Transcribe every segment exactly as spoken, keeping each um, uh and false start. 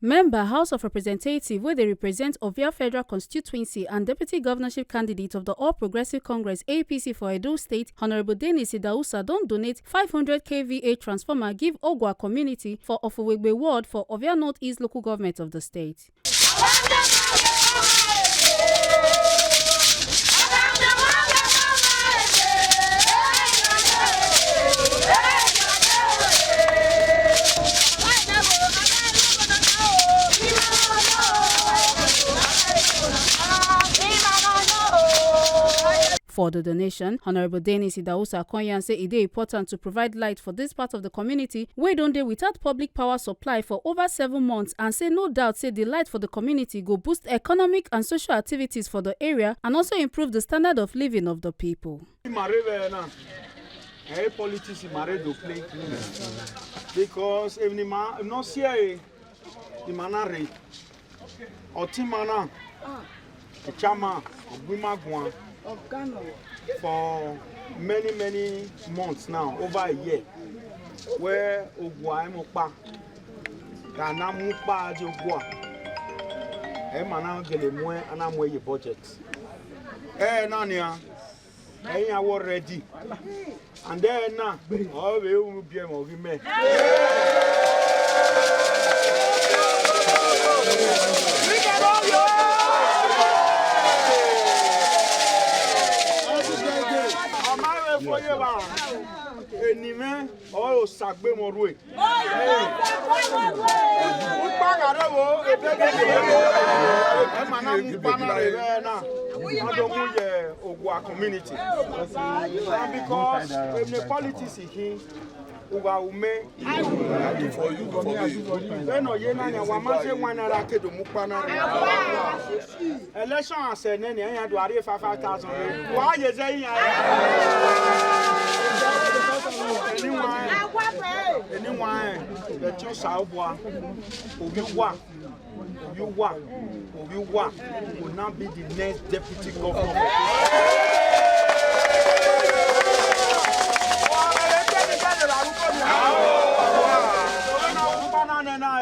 Member House of Representatives wey dey represent Ovia Federal Constituency and Deputy Governorship candidate of the All Progressive Congress, A P C, for Edo State, Honourable Dennis Idahosa, don donate five hundred K V A transformer give Ogua community for Ofuwegbe ward for Ovia North East Local Government of the state. For the donation, Honourable Dennis Idahosa come yarn say e dey important to provide light for this part of the community wey don dey without public power supply for over seven months, and say no doubt say the light for the community go boost economic and social activities for the area and also improve the standard of living of the people. Ima rre vbe na, ẹ, politics ima rre do play. Because emwi ne ima, emwi ne ọ si ẹre, ima na rre. Ọtẹn ima na, chairman, ọ gu ima guan for many, many months now, over a year, wẹ Ogua i mu ọkpa, ra na mu ọkpa die Ogua, ẹ ma na gele muẹn, a na muẹn ye budget. Ẹ na nian, ẹ iran wẹ already. And then na, ọ vbe ru biẹ mwẹ ọghe mẹ. Ọ ma vbe fo ye evba, eni mwẹ ọre Osa gbe mwẹ rue. Ukpa gha rre vbo, ebe ghe rre. Ẹ ma na mu ukpa na rre vbe na, a do mu ye Ogua community. And because emwi ne politics khin, u gha ru mẹ, I will do for you, do for me. Vbene ọ ye na nian, wa ma zẹ wan na ra ke do mu ukpa na rre. Election a sẹ nẹ nian, iran do a rhie five five thousand rre. Wa ye zẹ iran. Eni wan rẹn, eni wan rẹn, ẹtin Osanobua, ovbi uwa, ovbi uwa, ovbi uwa will now be the next deputy governor.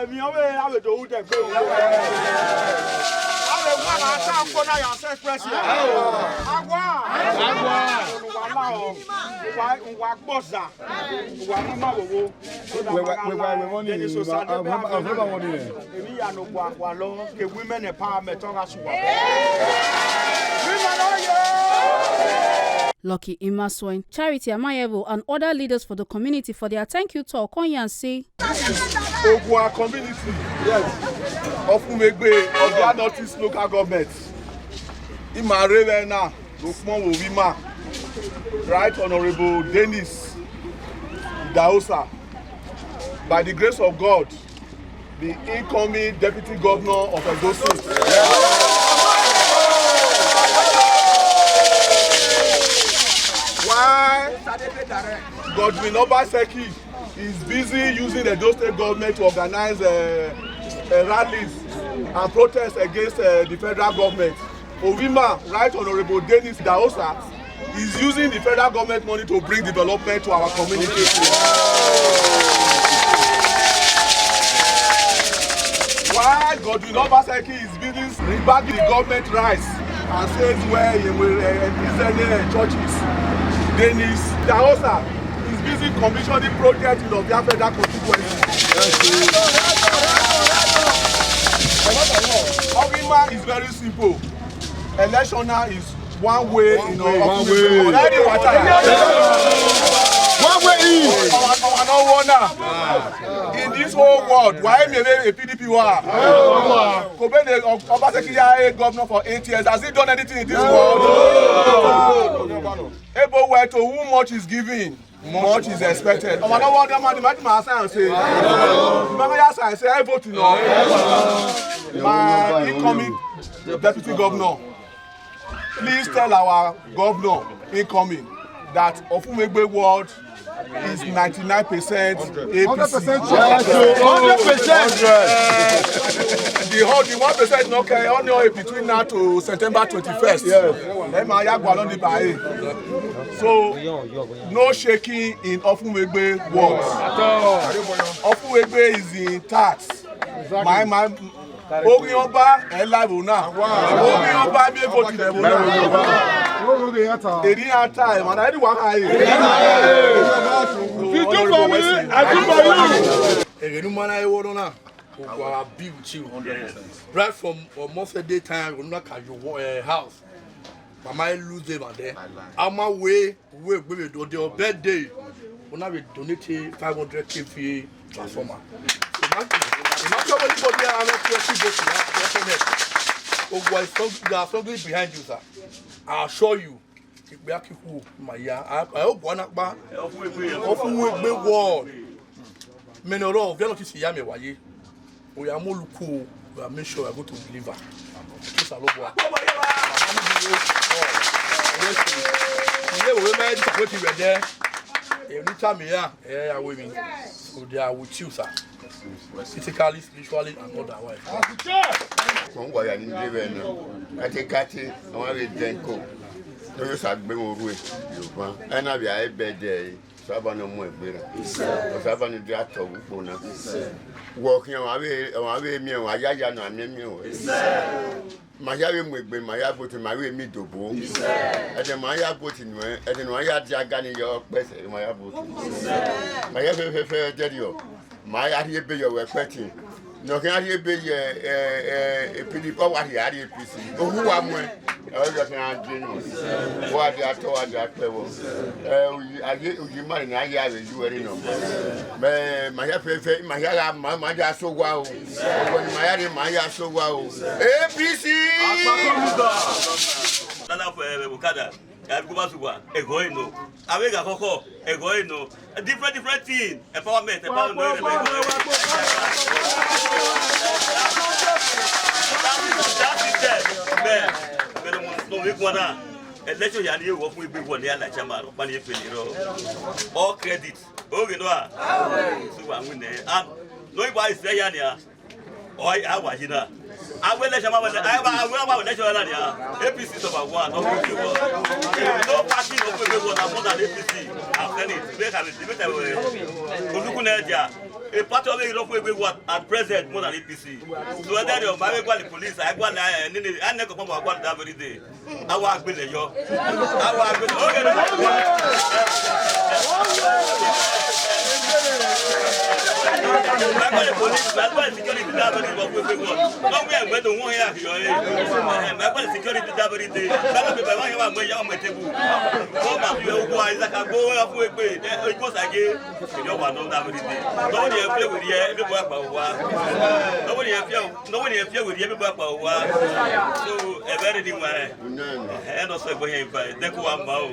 Emwi ọvbehe a vbe do ru dẹgbe o. A vbe wa na ta kpo na ya sẹ express ya. Awa. Awa. Wa la o. Wa, wa gbọza. Wa mu ima vbe owo. Wẹ, wẹ, wẹ, wẹ, wẹ, wẹ, Dennis Osa, a, a, a, a, emwi ya ne Ogua wa lọ, ke women empowerment ọ gha sẹ uwa. Women oye! Lucky Imasuen, Charity Amayevo, and other leaders for the community for their thank you talk come yarn say, Ogua community, yes, Ofumwegbe, Ovia North East Local Government. Ima rre vbe na, ne ukpọn vbe ovbi ima, Right Honourable Dennis Idahosa, by the grace of God, the incoming Deputy Governor of Edo State. Why Godwin Obaseki is busy using the Edo State government to organize, uh, uh, rallies and protests against, uh, the federal government. Ovbi ima, Right Honourable Dennis Idahosa, is using the federal government money to bring development to our community. Why Godwin Obaseki is busy rebaggi the government rice and says where he will, uh, build, uh, churches. Dennis Idahosa is busy commissioning projects in Ovia Federal Constituency. Ovbi ima is very simple. Election now is one way, you know, one way. Already water. One way in. Our, our no one now. In this whole world, why me a P D P wa? Kobene Obaseki ya a governor for eight years. Has he done anything in this world? Ebo wẹ, to whom much is given, much is expected. Ọmọ náà wọ́n dá máa di máa di máa sáyẹn ṣe. Máa yá sáyẹn ṣe, ẹ vote nọ. My incoming deputy governor, please tell our governor incoming that Ofumwegbe ward is ninety-nine percent A P C. Hundred percent. Hundred percent. The whole, the one percent no care, only between now to September twenty-first. Yes. Ẹ máa yá gbà lọ́nà ibà yìí. So, no shaking in Ofumwegbe ward. Ofumwegbe is intact. My, my, Oghian Ọba, ẹ la ẹvbo na. Oghian Ọba, miẹn vote ne ẹvbo na. Eri iran ta, emwa na, eri wa kha re. Ẹghẹ ne u ma na re vbe ọna na, wa be with you. Right from almost a day time, u na ka yo, eh, house. Mama lose them and then. A ma wẹ, wẹ egbe vbe do, the birthday, u na vbe donate five hundred K V A transformer. Ima, ima tell anybody around twenty votes, yeah, definitely. Ogua is strong, they are strongly behind you, sir. I assure you. Ikpia ki khuo, ma ya. A, a, Ogua na kpa. Ofu egbe word. Mẹ ne ọ rrọọ, ovbi ẹnọ ti si ya mẹ wa ye. Oya mu oluku, oya make sure I go to deliver. Osalobua. Yes, sir. Ile wo ma disappoint you there. Every time here, eh, I will be. So they are with you, sir. Physically, spiritually, and otherwise. Wọ́n wà yà ní ilé rẹ̀ náà. Kátikáti, àwọn ará ìdẹ́nkò. Lórí ṣàgbéwọ̀n orú ẹ̀, Yorùbá. Ẹ náà bí ayé bẹ́ẹ̀ dẹ̀ ẹ́. Osanobua ne ọ mu egbe ra. Osanobua ne ọ dia tọ vbe ukpo na. Wẹ ọ khian, ọmwa vbe, ọmwa vbe miẹn ruẹ, a ya ya nọ, a miẹn miẹn ruẹ. Ma ya vbe mu egbe, ma ya vote, ma vbe miẹn idobo. Ẹdẹ ma ya vote nuẹn, ẹdẹ ne uwa ya dia ga ni yọ kpẹsẹ, ma ya vote. Ma ya fẹfẹfẹ dẹrriọ, ma ya rhie ebe yọ vbe ẹkpẹtin. Ne ọ khian rhie ebe ye, eh, eh, P D P, ọ wa rhie, a rhie A P C. Ohu wa muẹn, ẹ, ọ khian je nuẹn. Wa dia tọ, wa dia kpẹ vbọ. Ẹ, uyi, a ye, uyi ma rre ne a ya vbe yu ẹre nọ. Mẹ, ma ya fẹfẹ, ma ya gha ma, ma ya so wa o. Ọwẹ ne ma ya rre, ma ya so wa o. A P C! Nana fẹ, ẹ, okada, ẹ, ko ba su wa, ẹ gọ eno. Avbe gha khọkhọ, ẹ gọ eno. Different, different thing. Empowerment, empowerment. That is, that is them. Mẹ, mẹ ne ọ, ne ọ vbe guan na. Election ya ni e wọ fun egbe wọ ne a la chairman, ọkpa ni e fele rọ. All credit. Oghe nọ a? So wa win nẹ. And no iwa is there ya nia. Oi, a wa yi na. A wẹ election, a wẹ, a wẹ, a wẹ election na nia. A P C number one, no fun egbe wọ. No party no fun egbe wọ na more than A P C. I'm telling you, make I, make I, uh, Olukun Nigeria. A party of no fun egbe wọ at present more than A P C. So whether you ma gua the police, I gua na, eh, nini, I never come out that very day. A wa gbele yọ. A wa gbele. Okay, no. Ma gua the police, ma gua the security that very day. No, we are going to one here. Ma gua the security that very day. That very day, ma ya ma ya ma table. Come back, you go, Isaac, go, go, go. It goes again. Ìjọ wà nọ that very day. Nobody ẹ fẹ wèrè ẹ, ebe bọ àgbà wa. Nobody ẹ fẹ, nobody ẹ fẹ wèrè ẹ, ebe bọ àgbà wa. So, ẹ bẹ rẹ ni wa ẹ. Ẹ nọ sọ ẹgbẹ yẹn ba, ẹ dẹkun wa ma o.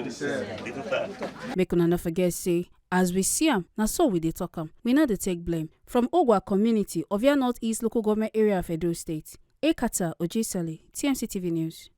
Make una no forget say, as we see am, na so we dey talk am. We no dey take blame. From Ogua community, Ovia North East Local Government Area of Edo State, Ekata Ojesale, T M C T V News.